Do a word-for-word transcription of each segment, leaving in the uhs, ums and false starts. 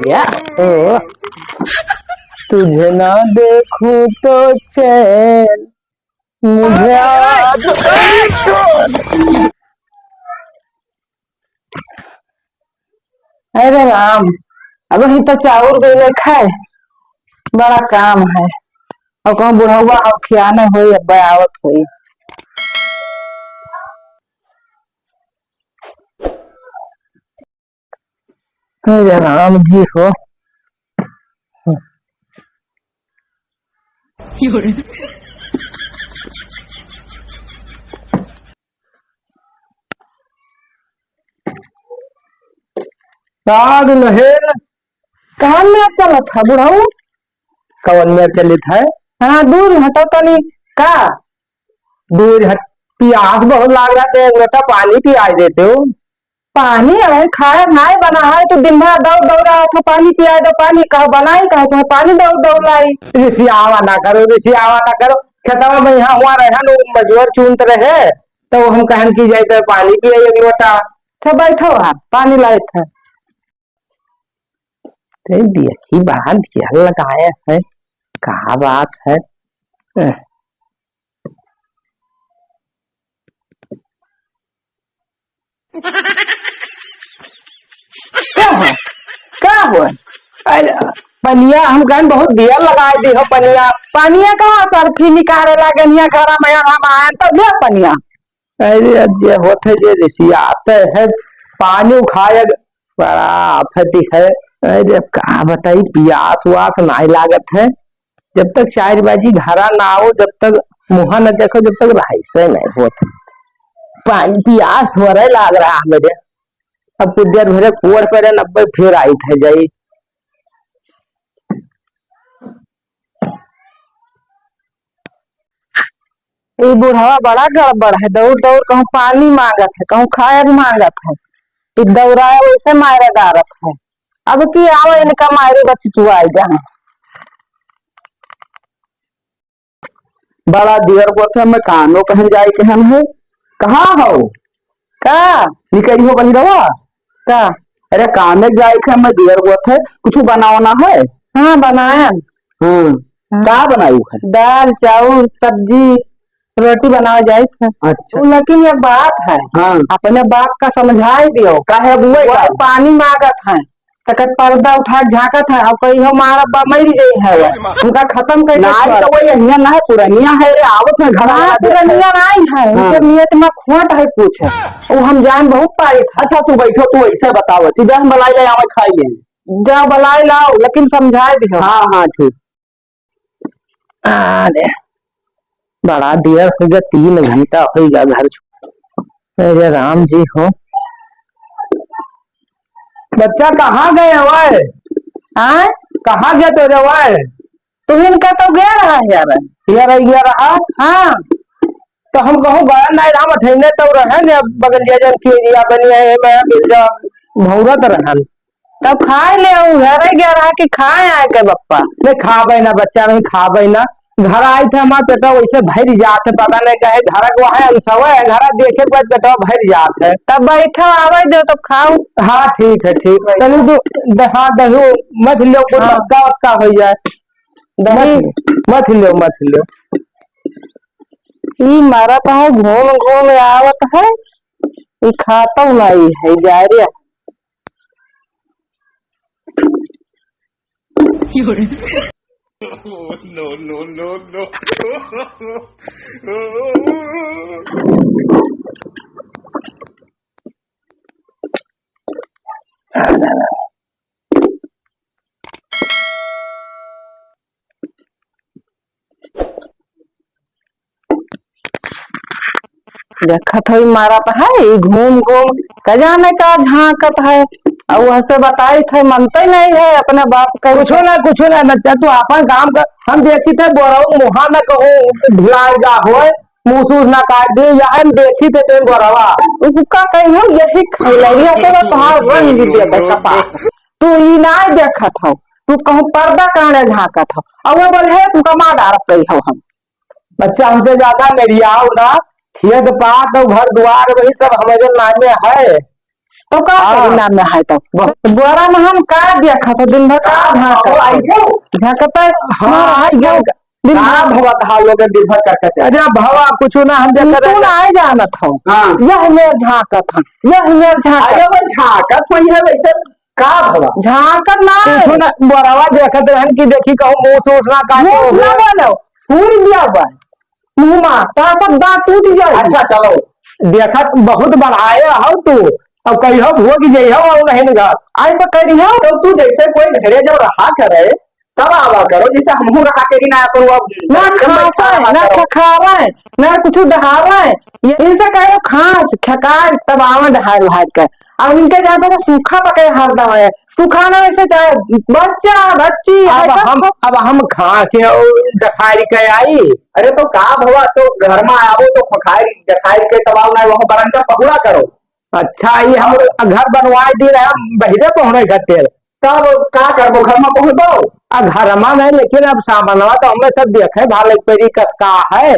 या, ओ, तुझे ना देखूं तो चैन, मुझे आज। अरे राम, अब ही तो चाउर गइले खाए, बड़ा काम है। और कहूँ बुढ़ौआ हो खियाना होई, अब आवत होई। अरे राम जी हो। राग नहेर। कहाँ ले चलत है बुढ़ऊ? कवन मेर चलित है? हाँ, दूर हटो तनी। का? दूर हट, पियास बहुत लाग रहा, तो एक लोटा पानी पियाई देते हो। पानी अबे खाए नाय बना है, तो दिन भर दौड़ दौड़ रहा था, पानी पियाई दो, पानी कहो बनाई, कहो तुम्हें पानी दौड़ दौड़ लाई। रिसियावा ना करो, रिसियावा ना करो। खेतवा में यहाँ हुआ रहे, लोग मजूर चुनत रहे, तो हम कहन की जाए तो पानी पिए एक लोटा। तो बैठो, हाँ, पानी लाए थे। ते देखी बाहर दिया लगाया है, का बात है? अह। का हो? का हो? अरे, पनिया हम कहन बहुत दिया लगाए दी हो पनिया। पनिया कहाँ सरफी निकाले लागे निया घरा में हम आयन तो ले पनिया। अरे, अब जे होत है, जे रिसियात है, पानी उखाए, बड़ा आफत है। अरे, अब का बताई, पियास उआस नाई लागत है। जब तक चार बाजी घरा ना आओ, जब तक मुँहा न देखो, जब तक रहाइसे नहीं होत। पानी पियास थोड़े लाग रहा मेरे। अब कुछ देर भरे कोड़ पड़े, अब फिर आई थे जाई। ई बुढ़वा बड़ा गड़बड़ है, दौड़ दौड़ कहूँ पानी मांगत है, कहूँ खाए मांगत है, ई दौड़ाए वैसे मारे डारत है। अब की आवे इनका मारे बच चुआई जाए। बड़ा दियर गोथे में कानो कहन जाए के हम है। कहाँ हो? का? निकली हो बहिरवा? का? अरे कामे जाए के हम दियर गोथे, कुछ बनावना है? हाँ, बनाया। हाँ। हाँ। का बनायू है? दाल, चाउर, सब्जी, रोटी बनावे जाइत है। अच्छा। उ लेकिन एक बात है, हाँ। अपने बाप का समझाए दियो। काहे बुए वो का? पानी मांगत है, तकर पर्दा उठा के झांकत है, अब कही हो मारा बा मर गई है वो। उनका खत्म कर दे नाई छोड़। तो वो यहिया ना है, पुरनिया है रे, आवत है घर हाँ, वाला देख है। पुरनिया नाई है, हाँ। उनके नियत में खोट है कुछ। वो हम जान बहुत पाए था। अच्छा, तू बैठो, तू ऐसे बताओ, तू जा हम बलाई ले आवे खाई ले। जा बलाई लाओ, लेकिन समझाए दियो। हाँ, हाँ, ठीक। अरे, बड़ा देर हो गया, तीन घंटा हो गया घर छो-, अरे राम जी हो। बच्चा कहाँ गए हवाए? हाँ? कहाँ गए तो रवाए? तुम इनका तो गया रहा है यार। गया रहा, गया रहा? हाँ। तो हम कहूँ गया नहीं रहा, मठैने तो रहे ने, बगलिया जन के एरिया बनी है, मैं मिर्जा भौरत रहन। तब खाए ले आऊ, घरे गया रहा कि खाए आए के बप्पा? नहीं खाबे ना बच्चा, नहीं खाबे ना। घर आई थे हमार पेटवा वैसे भर जात है, पता नहीं कहे घर को है, हम सब है, घर देखे के बाद पेटवा भर जात है। तब बैठो, आवे दो, तब खाओ। हाँ, ठीक है, ठीक है। चलो, दो, द-, हाँ, दही मत लियो, कुछ हाँ। मस्का वस्का हो जाए। दही। मत, मत लियो, मत लियो। ई मारत है, घूम घूम आवत है, ई खातौ नाई है, जा रे। No, no, no, no। देखत हई मारत है, ई घूम घूम, का जाने का झांकत है। अउ वहसे बताई थे, मनते नहीं है अपने बाप का। कुछो ना, कुछो ना बच्चा, तू आपन काम कर। हम देखी थे बोरऊ मुहा न कहूँ ढिलाई जा होए, मुंह सूर ना काट दे, या हम देखी थे तेरे बोरवा। तू का कही हो, यही खैलरिया से बस तोहार रंग दे दे कपार। तू ई ना देखत हो, तू कहूँ पर्दा काने झांकत हो। अउ वो बोले है, तुमका मार डारत गई हो हम। बच्चा हमसे ज्यादा मेरियाओ ना, खेत पात और घर द्वार वही सब हमारे नामे है। तो का हाँ। करी नाम में है तो? बोरा में हम का देखत हो, दिन भर का झांकत हो? झांकत है, हाँ, हाँ, हाँ, दिन भर का लोग दिन भर करके चले। अरे भवा, कुछ ना हम देखत तू रहे। ना आए जानत हो। हाँ। यह मेर झांकत हम, यह मेर झांकत। अरे वो झांकत वही है वैसे। का भवा? झांकत ना। कुछ ना, बोरवा देखत रहन कि देखी कहूँ मुंह से उसना काटे मुंह हो ना गया। बोलो, फूल दिया बा। मुंह मा, ता सब दांत टूट जाए। अच्छा, चलो। देखत बहुत बढ़ाए हो तू। अब कहियो भोग जइहो और नहीं घास। ऐसा करियो। तो तू जैसे कोई घरे जब रहा करे, तब आवा करो, जैसे हमहू रहा करी ना अपन वो ना एकदम खासा है, ना करो। खखावा है, ना कुछ डहावा है। ये इनसे कहो खास, खकार, तब आवा डहार उहार कर। अब इनके जाते तो सूखा पके हरदम है। सूखा ना वैसे चाहे बच्चा, बच्ची, अब ऐसा हम, सब अब हम खा के और डखारी के आई। अरे तो का भवा, तो घर में आवो तो खखारी, डखारी के तब आओ ना, वहाँ बरंडा पहुड़ा करो। अच्छा, ये हम घर बनवाए दे रहे, हम बहिरे पहुड़े खातिर। तब का करबो, घर में पहुड़बो? आ, घर में नहीं, लेकिन अब सामानवा तो हमें सब देखे, भाले पेरी कस का है।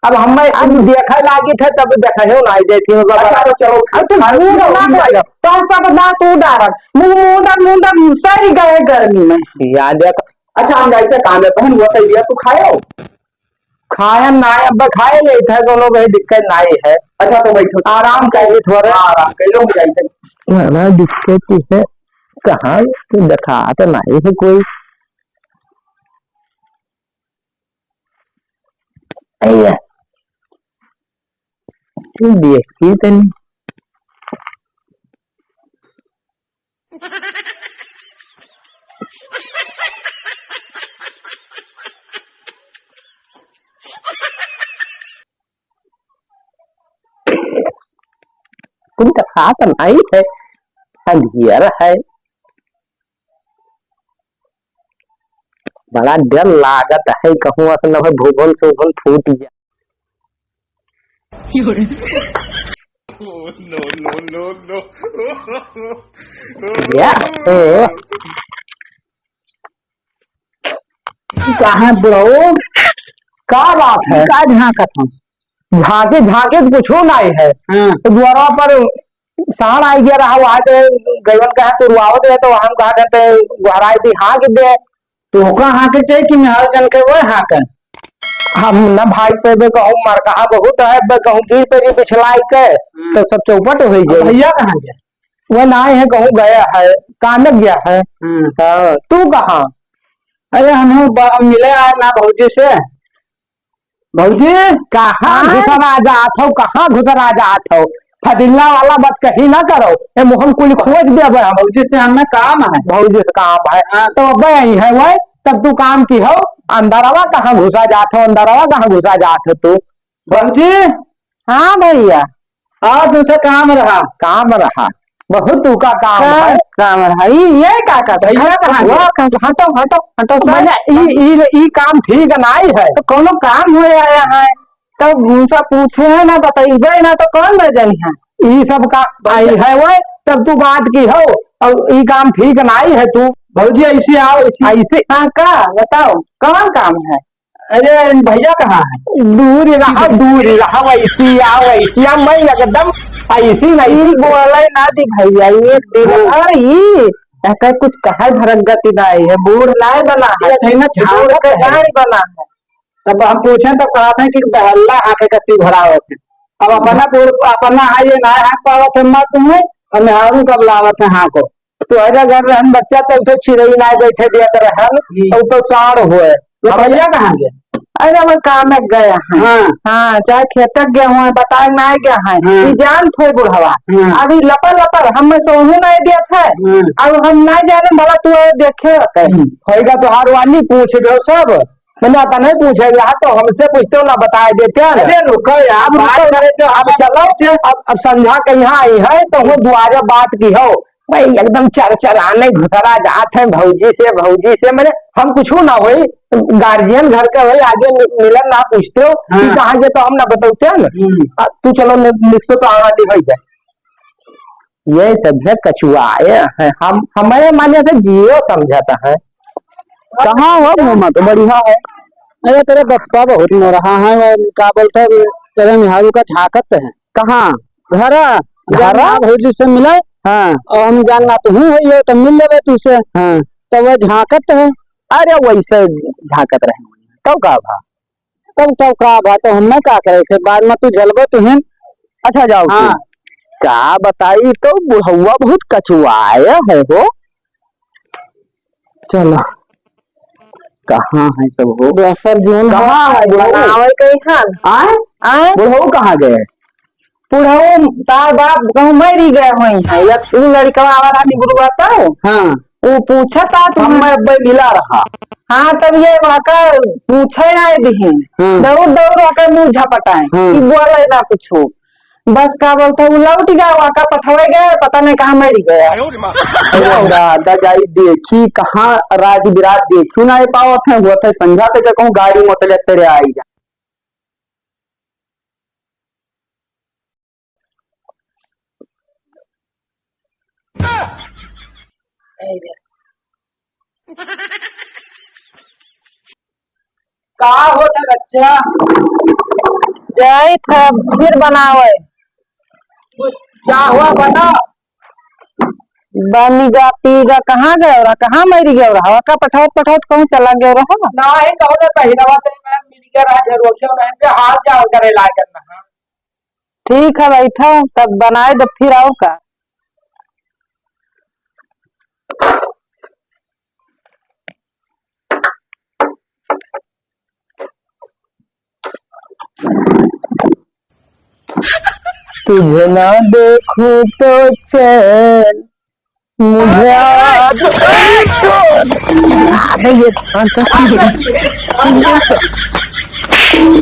अब हमें अब देखे लागी थे, तब देखे हो ना, आई देती हो बाबा। अच्छा, तो चलो, अब तो खा लो, मुंह ना खा लो। डालो, तो सब ना तू डारत, मुंह, मुंह दर, मुंह दर, सही गए गर्मी में। या देख। अच्छा, हम जाइते काम है, पहन हुआ सही दिया, तू खायो? खायन नाय, अब खाए लेत है, कोनो कहीं दिक्कत नाय है। अच्छा, तो बैठो। आराम कर ले थोड़ा। हाँ, आराम कर लो, हम जाइते। ना, ना, दिक्कत है। कहाँ तू देखा तो नाय है कोई। अइया। तू देखी तनी। कुछ तो खात नहीं है, अंधियर है, बड़ा डर लागत है, कहूँ अस न हो भूगोल सूगोल फूट जा। या, ओ। कहाँ बुढ़ऊ? का बात है? का झांकत हम? झांके, झांके तो कुछो नाई है। हाँ। तो द्वारा पर साँढ़ आई गया रहा, वहाँ के गइवन कहा तो रुआवत रहे, तो हम कहा करते, गोहराई दी, हाँक दे। तो ओका हाँके चाही कि मेहरारू जन के वो हाँके? हम न भाई पे बे कहूँ मर कहा बहुत है, बे कहूँ गिर पे भी बिछलाई के, हम्म। तो सब चौपट हो अब जाए। भैया कहाँ गया? वो ना आए हैं, कहूँ गया है, काम में गया है। हम्म। हाँ, तू कहाँ? अरे हम बा-, मिले आए ना भौजी से। भौजी, कहाँ हाँ? घुसरा जात हो, कहाँ घुसरा जात हो? फदिल्ला वाला बात कहीं ना करो, ए मुहम कुल खोज देबे हम। भौजी से हमें काम है। भौजी से काम है। हाँ। तो अब यही है वही, तब तू काम की हो, अंदरवा कहाँ घुसा जात हो, अंदरवा कहाँ घुसा जात हो तू? भौजी। हाँ भैया। हाँ, तुमसे काम रहा। काम रहा। बहुत तू का काम का है। काम रहा। ई, ये का का भैया कहाँ गए? हटो, हटो, हटो, हटो, सर। भैया, ई, ई, ई काम ठीक नाई है। तो कोनो काम हो आया है, तब उनसे पूछे है ना, बताइबे ना, तो कौन न जानी है? ई सब का आई है वो, तब तू बात की हो, और ई काम ठीक नाई है तू। भौजी, ऐसे आओ, ऐसे। ऐसे? हाँ, का? बताओ, कौन काम है? अरे, भैया कहाँ है? दूर रहा, दूर रहा, वैसी आ, वैसी आ, मैं एकदम ऐसी नहीं। ई बोले ना दी भैया, ये दिन हाँ। भर ई, ऐसा कुछ कहे भरक गति नाई है, बूढ़ नाई बना है, अच्छा, इन्हें बूढ़ झांकत के है। गाड़ी बना है। तब हम पूछे तो कहत है कि बहल्ला हाँके गति भरावत है। अब अपना बूढ़, अपना है ये नाई हाँक पावत है, मत तुम्हें, और मेहरारू कब लावत है हाँको। तोहरे घर रहन बच्चा, तो उठे चिरई ना बैठे दिया तो रहन, हम्म। और तो साढ़ हुए। तो भैया कहाँ गए? अरे, वो काम में गया है। हाँ। हाँ, चाहे खेतक गया हुआ है, बताए ना गया है। हाँ। ई जान थे बुढ़वा। हाँ। अभी लपर लपर, हम में सोहू ना दिया था। हाँ। अब हम ना जाने भला तू देखे रहते। हम्म। होएगा तो हार वाली पूछ दो सब। मैंने आता नहीं पूछे रहा तो हमसे पूछते हो ना बताए देते हैं। अरे रुको यार, अब बात रुको। करे तो अब अब चलो, से अब, अब संझा के यहाँ आई है तो वो द्वारे बात की हो। भाई एकदम चरचराने घुसरा जात है भौजी से, भौजी से, मैंने हम कुछ ना होई, गार्जियन घर का होई, आगे मि-, मिलन ना पूछते हो, हाँ। कि कहाँ के तो हम ना बताते हैं ना। हम्म। आ, तू चलो नि-, निकसो तो आना नहीं होई जाए। ये सब है कछुआ, ये है, हम, हमारे माने से जियो समझता है। कहाँ हो घूमत? बढ़िया है। अरे तेरे बप्पा बहुत नो रहा है, वो का बोलते हैं, तेरे मेहरारू का झांकत है। कहाँ? घरा। घरा? जब ना भौजी से मिले, हाँ। और हम जानना तो हूँ है, तो मिल लेबे तुझसे। हाँ। तो वह झांकत है। अरे वैसे झांकत रहे, तब का भा? तब, तब का भा, तो हमें का करे, फिर बाद में तू जलबो तू हिन। अच्छा जाओ हाँ। तू। का बताई तो बुढ़ौआ बहुत कचुआया है हो। चलो, कहाँ है सब हो? दोसर जून कहाँ है बुढ़ऊ? बनावे के हन। आय? आय? बुढ़ऊ कहाँ गए? बुढ़ऊ तार बाप कहूँ मरी गए होई है। या तू लड़कवा आवा रानी गुरुआ तो? हाँ। वो पूछा था तू। हम मैं अब्बे मिला रहा। हाँ, तब ये वाका पूछे आए दिहिन। हाँ। दौड़ दौड़ वाका मुँह झपटाए। हाँ। कि बोले ना कुछ। बस का बोलता, वो लौट गया, वाका पठवे गए, पता नहीं कहाँ मर गया। अरे दादा जाई देखी, कहाँ राज बिराज देखी ना पावत है, वो थे संझा तक कहूँ गाड़ी मोटले तेरे आई जा। का होता बच्चा? जाइत है फिर बनावे। कुछ चाहवा बना। बनी गा, पी गा, कहाँ गए रहा, कहाँ मरी गए रहा? हवा का पठावत पठावत कहूँ चला गए रहा? ना, ये कहूँ ना पहिरवा ते मैं मिल गया रहा, झरोखिया में से हाल चाल करे लागल रहा। ठीक है, बैठो, तब बनाए दे फिर और का। तुझे ना देखूं तो चैन मुझे आ-, अरे ये